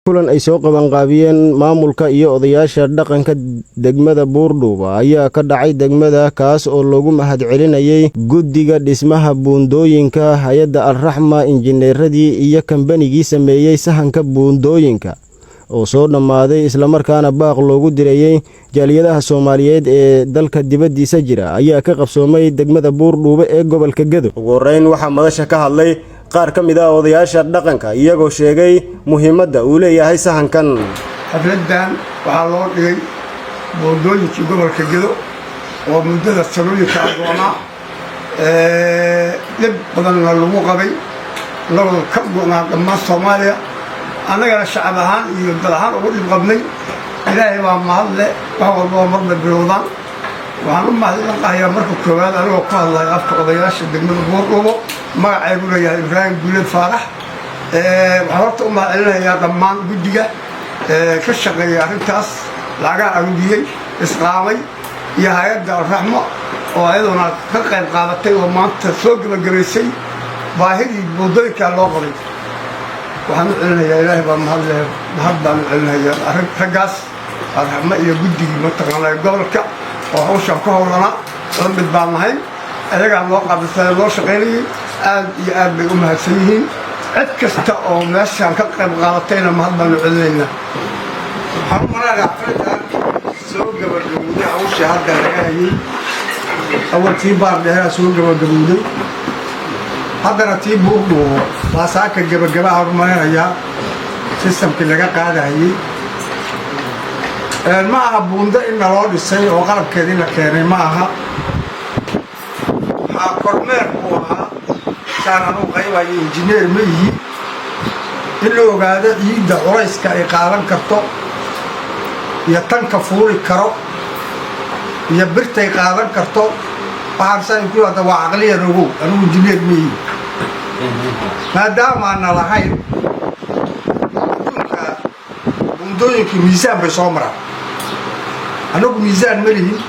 Kulan ay soo qabanqaabiyeen maamulka iyo odayaasha dhaqanka degmada Buurdhuuba ayaa ka dhacay degmada, kaas oo loogu mahadcelinayay guddiga dhismaha buundooyinka, hay'adda Alraxma, injineeradii iyo kambanigii sameeyey sahanka buundooyinka oo soo dhammaaday, islamarkaana baaq loogu dirayey jaaliyadaha Soomaaliyeed ee dalka dibaddiisa jira ayaa ka qabsoomay degmada Buurdhuube ee gobolka Gedo. Ugu horreyn, waxaa madasha ka hadlay qaar ka mid ah odayaasha dhaqanka, iyagoo sheegay muhiimadda uu leeyahay sahankan. Xafladdan waxaa loo dhigay buundooyinkii gobolka Gedo oo muddada sanooyinka agoonaa dhib badanna lagu qabay, nagoo ka go'naa dhammaan Soomaaliya, annagana shacab ahaan iyo dad ahaan ugu dhib qabnay. Ilaahay baa mahadle, wax walbaba marba bilowdaan. Waxaan u mahadnaqahayaa marka koowaad, anigoo ku hadlaya afka odayaasha degmada Buurdhuubo, magacaygu leeyahay Ibraahim Guuleed Faarax. Waxaan horta u mahad celinayaa dhammaan guddiga ka shaqeeyay arrintaas, lacagaha aruuriyey, isqaamay, iyo hay'adda Alraxmo oo ayaduna ka qayb qaadatay oo maanta soo gebagabaysay baahidii buundooyinkaa loo qabay. Waxaan u celinayaa, Ilaahay baa mahadleh, mahad baan u celinayaa raggaas Alraxmo iyo guddigii mataqaanaa gobolka oo hawshaan ku howlanaa. La mid baan nahay, ayagaa loo qaabilsanay, loo shaqaynayay. Aad iyo aad bay u mahadsan yihiin. Cid kasta oo meeshaan ka qayb qaadatayna mahad baanu celinaynaa. Waxaan u malaynayaa xafladan soo gabagabowday hawshii hadda laga hayay. Awal tii Baardheeraa soo gabagabowday, haddana tii Buurdhuubo baa saaka gabagabaha u malaynayaa system-kii laga qaadahayey. Ma aha buundo in naloo dhisay oo qalabkeedii la keenay, ma aha. Waxaa kormeer buu ahaa, saan anugu qaybayo, injineer ma ihi, in la ogaado ciidda culayska ay qaadan karto iyo tanka fuuli karo iyo birtay qaadan karto. Waxaan saa ku hadda waa caqliyan, ogow, anigu injineer ma ihi. Maadaamaana lahayn adduunka buundooyinku miisaan bay soo maraan, annagu miisaan ma lihin.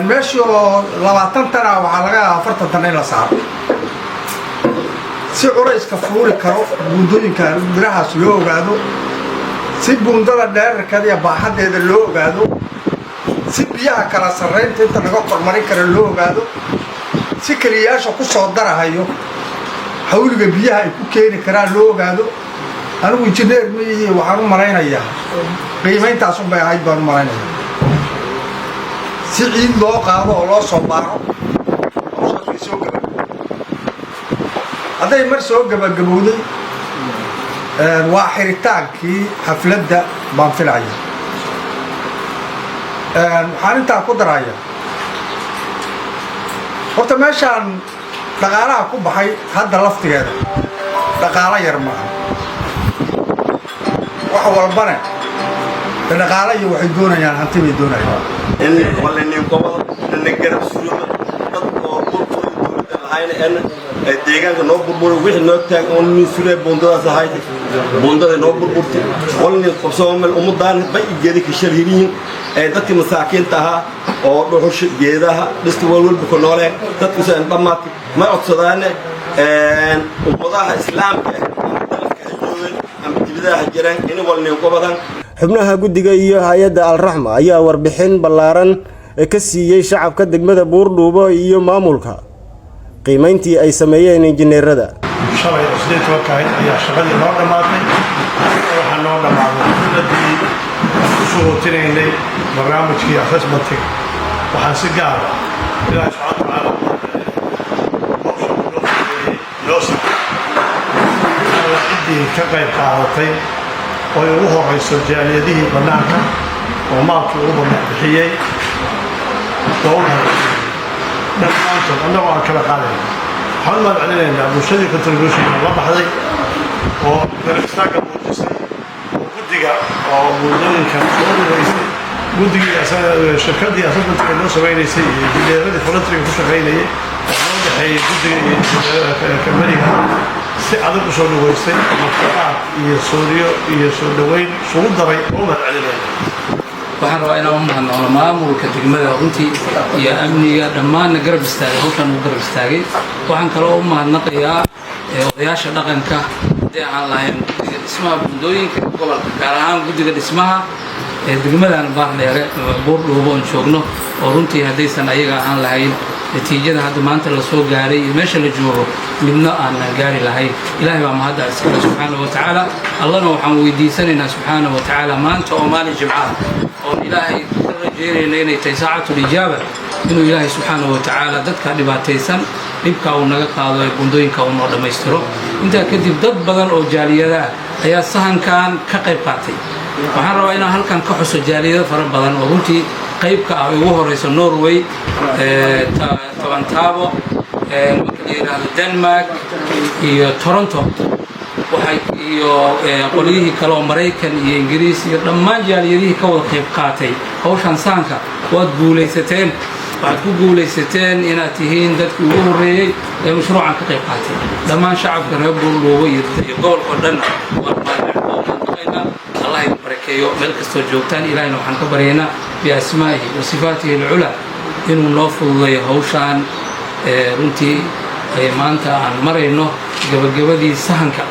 Meeshii oo 20 tan ah waxaa laga yaaba 40 tan in la saaro si culayska fuuli karo buundooyinka birahaas loo ogaado, si buundada dheerarkeeda iyo baaxaddeeda loo ogaado, si biyaha kala sarraynta inta laga kormarin kara loo ogaado, si keliyaasha ku soo darahayo hawliga biyaha ay ku keeni karaan loo ogaado. Anigu injineer ma ihi. Waxaan u malaynayaa qiimayntaasun bay ahayd baan u malaynayaa, si ciid loo qaado oo loo soo baaro. Hawshaas way soo gabagabowday. Hadday mar soo gabagabowday, waa xiritaankii xafladda baan filaya. Waxaan intaa ku daraya, horta meeshaan dhaqaalaha ku baxay hadda laftigeeda dhaqaalo yar maaha. Wax walbane de dhaqaalo iyo waxay doonayaan, hanti bay doonayaan. In walanin gobol nana garab suruma dad oo burburi dowladda lahayna en deegaanka noo burburay, wixii noo taag oo nin suree buundadaas ahayd, buundada noo burburtay, walnin qabsoomel ummadaan bay geedi ka shalhiriyin ee dadkii masaakiinta ahaa oo dhuxusha geedaha dhista walwalba ku nooleen, dadku saan dhammaatay. Ma codsadaane ummadaha Islaamka ah ama dalka ha joogeen ama dibadaha ha jiraan in walnin gobodan. Xubnaha guddiga iyo hay'adda Alraxma ayaa warbixin ballaaran ka siiyey shacabka degmada Buurdhuubo iyo maamulka qiimayntii ay sameeyeen injineerada. Shalay oo 18-ka ahayd ayaa shaqadii noo dhammaatay. Waxaa noo dhammaaday xafladii aan ku sugootinaynay barnaamijkii assessment-iga. Waxaan si gaara Ilaahay subxaana watacaala hawsha uu noo fudeeyey, noo saxay, alla ciddii ka qayb qaadatay oo ay ugu horayso jaaliyadihii bannaanka oo maalkii ugu badnaa bixiyey, waa u mahadcelinayna dhammaantood, annagoo aan kala qaadayna. Waxaan u mahad celinaynaa bulshadii contribution-ka la baxday oo garab istaagga muujisay oo guddiga oo buundooyinkan soo dhugaysay, guddigii, shirkaddii assessment-ka noo samaynaysay iyo injineeradii voluntary-ga ku shaqaynayay oo noo dhexeeyey guddiga iyo company-ga, si adag u soo dhaweystay, martiqaad iyo sooriyo iyo soo dhoweyn isugu daray, oo u mahad celinayna. Waxaan rabaa inaan u mahadnaqno maamulka degmada runtii iyo amniga dhammaanna garab istaagay, hawshan uu garab istaagay. Waxaan kaloo u mahadnaqayaa odayaasha dhaqanka, haddii aan lahayn guddiga. dhismaha buundooyinka gobolka, gaar ahaan guddiga dhismaha ee degmadan Baardheere, Buurdhuubo oon joogno, oo runtii haddaysan ayaga ahaan lahayn natiijada hadda maanta la soo gaaray iyo meesha la joogo midna aanan gaari lahayn. Ilaahay baa mahadda iskale, subxaanahu wa tacaala. Allana waxaan weydiisanaynaa, subxaanahu wa tacaala, maanta oo maalin Jimcaha oon Ilaahay ka rajaynayna inay tahay saacatul ijaaba, inuu Ilaahay, subxaanahu wa tacaala, dadka dhibaataysan dhibka uu naga qaado ee buundooyinka uu noo dhammaystiro. Intaa kadib, dad badan oo jaaliyada ah ayaa sahankan ka qayb qaatay. Waxaan rabaa inaan halkan ka xuso jaaliyado fara badan oo runtii qayb ka ah, ugu horeyso Norway, Tabantaabo, marka la yidhaahdo Denmark iyo Toronto, waxay iyo qolyihii kale oo Maraykan iyo Ingiriis iyo dhammaan jaaliyadihii ka wada qayb qaatay hawshan sahanka. Waad guulaysateen. Waxaad ku guulaysateen inaad tihiin dadkii ugu horreeyey ee mashruucan ka qayb qaatay. Dhammaan shacabka reer Buurdhuubo iyo gobolka oo dhanna waan mahadnaqaynaa. Allah idin barakeeyo meel kastoo joogtaan. Ilaahayna waxaan ka baryaynaa biasmaa'ihi wa sifaatihi alculaa inuu noo fududeeyo hawshaan. Runtii maanta aan marayno gabagabadii sahanka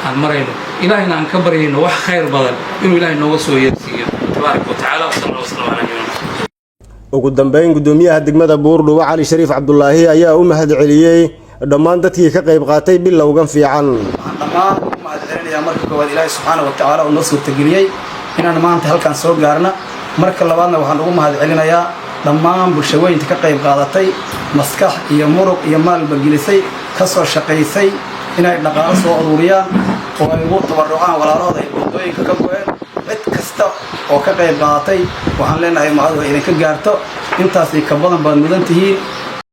aan marayno, Ilaahayna aan ka baryayno wax khayr badan inuu Ilaahay nooga soo yeersiiyo, tabaaraka wa tacala. Wasala allah wasalam calaa nabiyina. Ugu dambeyn, guddoomiyaha degmada Buurdhubo, Cali Shariif Cabdulaahi, ayaa u mahad celiyey dhammaan dadkii ka qayb qaatay bilowgan fiican. Waxaan dhammaan ugu mahad celinayaa marka koowaad Ilaahay, subxaana wa tacaala, oo noo suurtageliyey inaan maanta halkaan soo gaarna. Marka labaadna, waxaan ugu mahad celinayaa dhammaan bulshaweynta ka qayb qaadatay, maskax iyo muruq iyo maalba gelisay, ka soo shaqaysay inay dhaqaalo soo aruuriyaan oo ay ugu tabarucaan walaalahooda ay buundooyinka ka go'een. Cid kasta oo ka qayb qaadatay waxaan leenahay mahadu idinka gaarto, intaasay ka badan baad mudan tihiin.